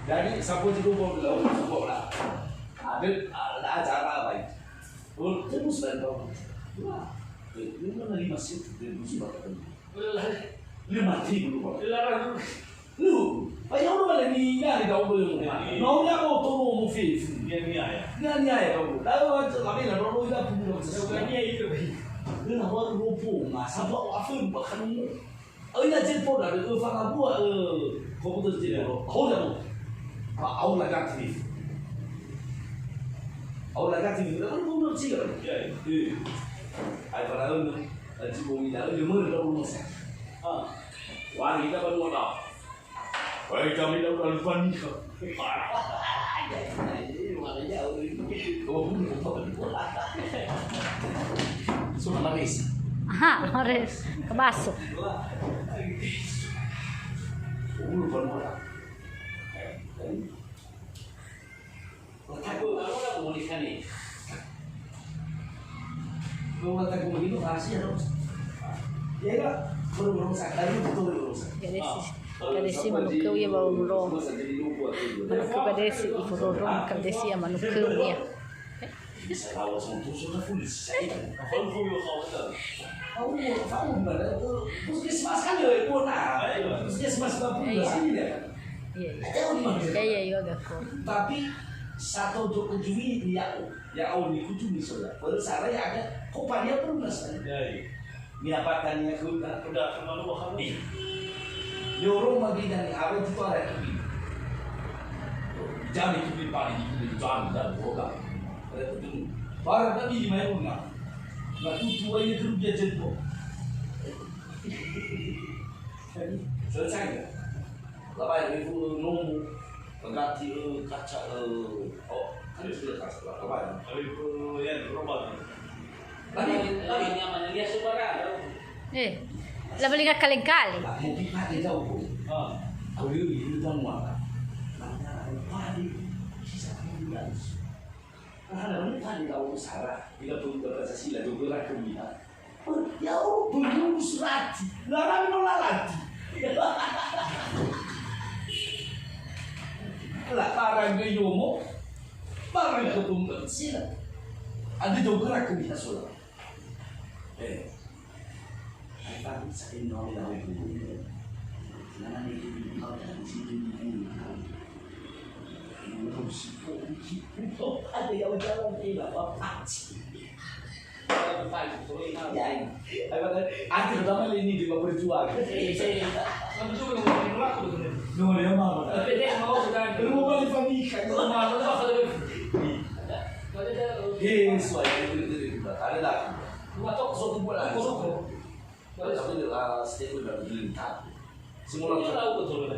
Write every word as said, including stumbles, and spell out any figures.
Jadi, sampue zi dua puluh, sampue lah. Ada, ada acara apa itu? Oh, tebus lah, Bang. Wah, eh, ini mana lima situ, tebus, Bang. Lima ribu, Bang. Lu, pa ya Allah, bale ni, ya, ni daogo. Iya. No, ya, mau tolong, mau fee. Iya, iya, ya. Iya, iya, ya, Bang. Tahu aja, kami lah, Bang, kita pun belum selesai. Iya, iya, iya. Dia nawar ropo, nggak sabar, apa, bahkan. Oi, na zi fondrua, ö, fangabua, ö, komputer zi fondrua. Haola mo. Ba, haola gati. Haola gati, na kan komputer zi kan? Ya, ya. Eh. Ai, fana, ö, na, na zi bongi na, ö, lima ribu lima belas. Ah. Wani kita banua na. Wai, kami na udah lupa nikah. Sono maresi. Aha, maresi. Kebaso. Kadesi, kadesi manukö ia ba ururong. Manukö kadesi, ifururong kadesi ia manukö ia. Puskesmas kan ya, puskesmas kan ya. Iya, iya. Iya, iya, iya, gako. Tapi sato do ujungi ya. Ya'o nikutu misola. Börö sara ya'aga, ko pania perlu nasali. Yai. Miapatania khöda. Khöda, khöda, khöda. Ih. Yoro magidani awai itu ara kubi. Jami kubi pali di kubi jami dan boga. Ada kubi. Para kubi di Maimunah. Na tutu wai ni kubi aja po. Selesai nggak? Labai, ibu, nomo. Pegati, eh, kaca, eh, oh, kan sudah kaca, labai. Tapi, eh, ya, gerobak. Tapi, tapi nyaman, dia suara, eh. Eh, la beli kaleng-kaleng. Lah, mau pipa dia jauh, Bu. Ah. Aku dulu, dulu, Bang, Bang. Nah, nah, padi, sisa padi, bagus. Nah, ada mana padi, tahu, Sarah. Kita pun dapat Pancasila, dua belas kami, ha. Ya, oh, belum surati. Larang no lalati. La barang ke yomo, barang ke pembensin. Ada jauh gerak ke biasa lah. Eh. Ai, tapi saya ini orang yang itu. Karena ini itu, kalau tak di sini, ini itu. Ini harus sih, kok, ini, ada yang jalan, ini lah, apa sih? Anche pertama le nidi ma berjuang. No, le ama. Rumah balik panik. Eh, suai. Ada lagi. Tapi la step udah berlintah. Semua orang tahu betul.